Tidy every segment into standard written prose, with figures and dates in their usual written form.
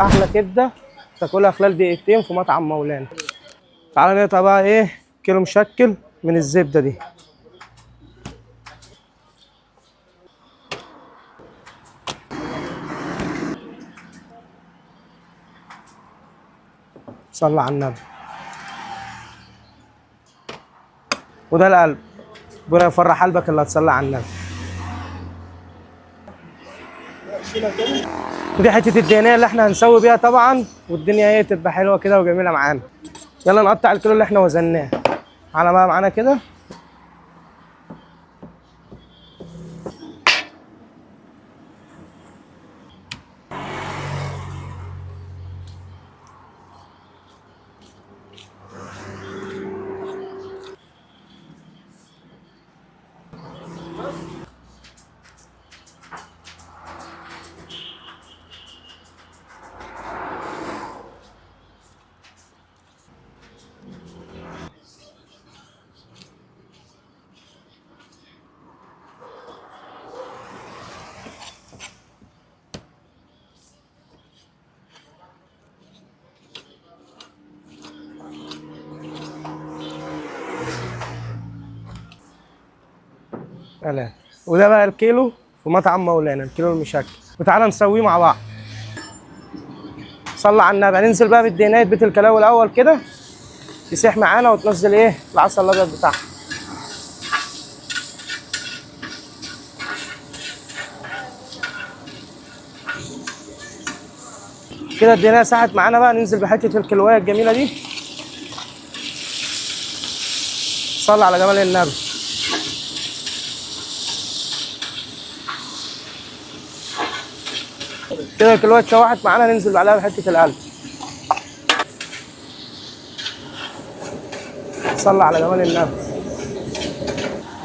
احلى كبده تاكلها خلال دقيقتين في مطعم مولانا. تعالى نقطع بقى ايه كيلو مشكل من الزبدة دي. صلى على النبي. وده القلب، ربنا يفرح قلبك اللي هتصلي على النبي. ودي حتة الدهنية اللي احنا هنسوي بيها طبعا، والدنيا ايه تبقى حلوة كده وجميلة معانا. يلا نقطع الكيلو اللي احنا وزناه على بقى معانا كده. تمام. وده بقى الكيلو في مطعم مولانا، الكيلو المشكل. وتعالى نسويه مع بعض. صلى على النبي. هننزل بقى بالدهنات بيت الكلاوي الاول كده يسيح معانا، وتنزل ايه العسل الابيض بتاعها. كده الدهنية ساحت معانا بقى، ننزل بحته الكلوايه الجميلة دي. صلى على جمال النبي. كده الكلوه اتشوحت معانا، ننزل عليها بحته القلب. صلى على جمال النبي.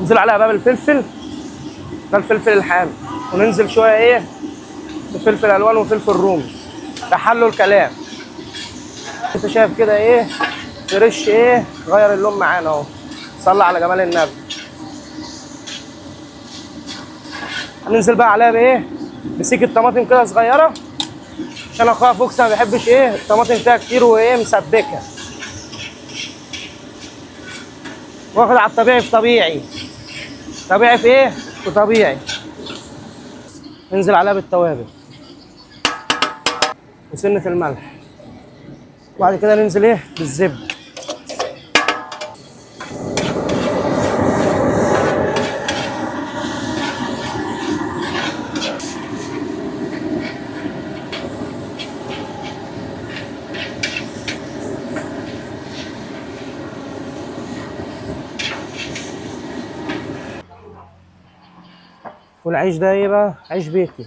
ننزل عليها بقى بالفلفل، ده الفلفل الحامي، وننزل شوية ايه بفلفل الوان وفلفل رومي. ده حلو الكلام. انت شايف كده ايه فريش ايه غير اللون معانا اهو. صلى على جمال النبي. هننزل بقى عليها بايه بسيكه طماطم كده صغيرة، عشان اخويا فوكس ما بيحبش ايه الطماطم فيها كتير وايه مسبكه. واخد على الطبيعي في طبيعي، طبيعي في ايه في طبيعي. ننزل عليها بالتوابل وسنة الملح، وبعد كده ننزل ايه بالزبده. والعيش ده ايه بقى؟ عيش بيتي.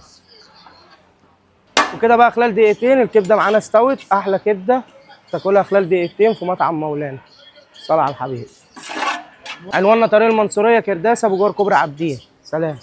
وكده بقى خلال دقيقتين الكبده معانا استوت. احلى كبده تاكلها خلال دقيقتين في مطعم مولانا. صلاة على الحبيب. عنواننا طريق المنصوريه كرداسه بجوار كوبري عابدين. سلام.